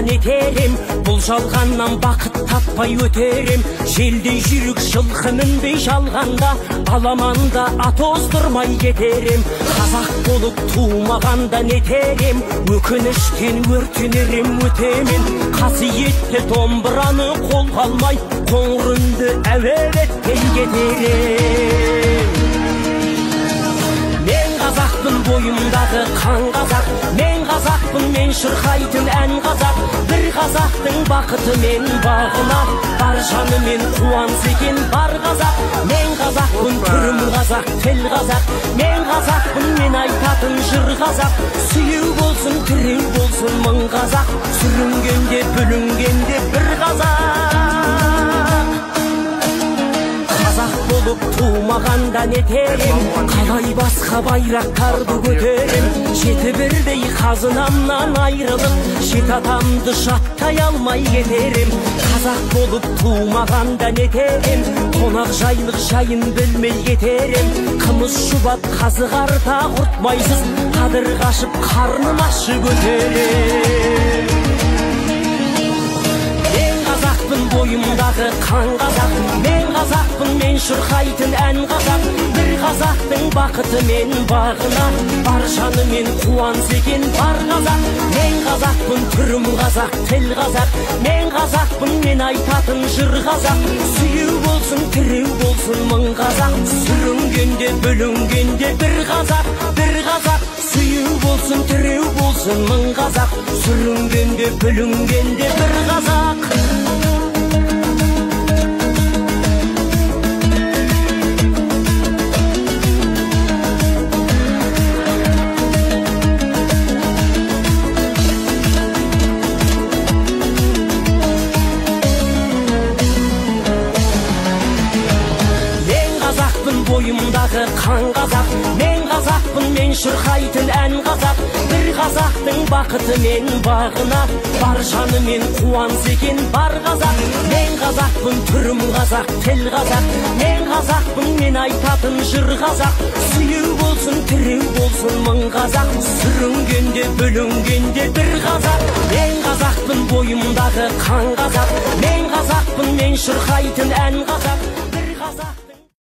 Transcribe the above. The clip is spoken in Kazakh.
нетер ем, бұл жалғаннан бақыт таппай өтер ем. Желдей жүйрік жылқы мінбей жалғанда, аламанда ат оздырмай кетер ем. Қазақ болып тумағанда нетер ем, өкініштен өртенер ем өтемен. Қасиетті домбыраны қолға алмай, қоңыр үнді әуелетпей кетер ем. Мен қазақпын, бойымдағы қан қазақ, мен қазақпын, мен шырқайтын ән қазақ. Бір қазақтың бақыты мен бағына, бар жанымен қуанса екен бар қазақ. Мен қазақпын, түрім қазақ, тіл қазақ, мен қазақпын, мен айтатын жыр қазақ. Сүйеу болсын, тіреу болсын мың қазақ, сүрінгенде, бүлінгенде бір қазақ. Қазақ болып тумағанда нетер ем, қалай басқа байрақтарды көтерем. Жеті бірдей қазынамнан айырылып, жеті атамды жаттай алмай кетер ем. Қазақ болып тумағанда нетер ем, қонақ жайлық жайын білмей кетер ем. Қымыз шұбат қазы қарта құртмайсыз, қадір қашып қарным ашып өтер ем. Мен қазақпын, бойымдағы қан қазақ, мен қазақпын, мен шырқайтын ән қазақ. Бір қазақтың бақыты мен бағына, бар жанымен қуанса екен бар қазақ. Мен қазақпын, түрім қазақ, тіл қазақ, мен қазақпын, мен айтатын жыр қазақ. Сүйеу болсын, тіреу болсын мың қазақ, сүрінгенде, бүлінгенде бір қазақ, бір қазақ. Сүйеу болсын, тіреу болсын мың қазақ, сүрінгенде, бүлінгенде бір қазақ. Бойымдағы қан қазақ, мен қазақпын, мен шырқайтын ән қазақ. Бір қазақтың бақыты мен бағына, бар жанымен қуанса екен бар қазақ. Мен қазақпын, түрім қазақ, тіл қазақ, мен қазақпын, мен айтатын жыр қазақ. Сүйеу болсын, тіреу болсын мың қазақ, сүрінгенде, бүлінгенде бір қазақ. Мен қазақпын, бойымдағы қан қазақ, мен қазақпын, мен шырқайтын ән қазақ. Бір қазақ.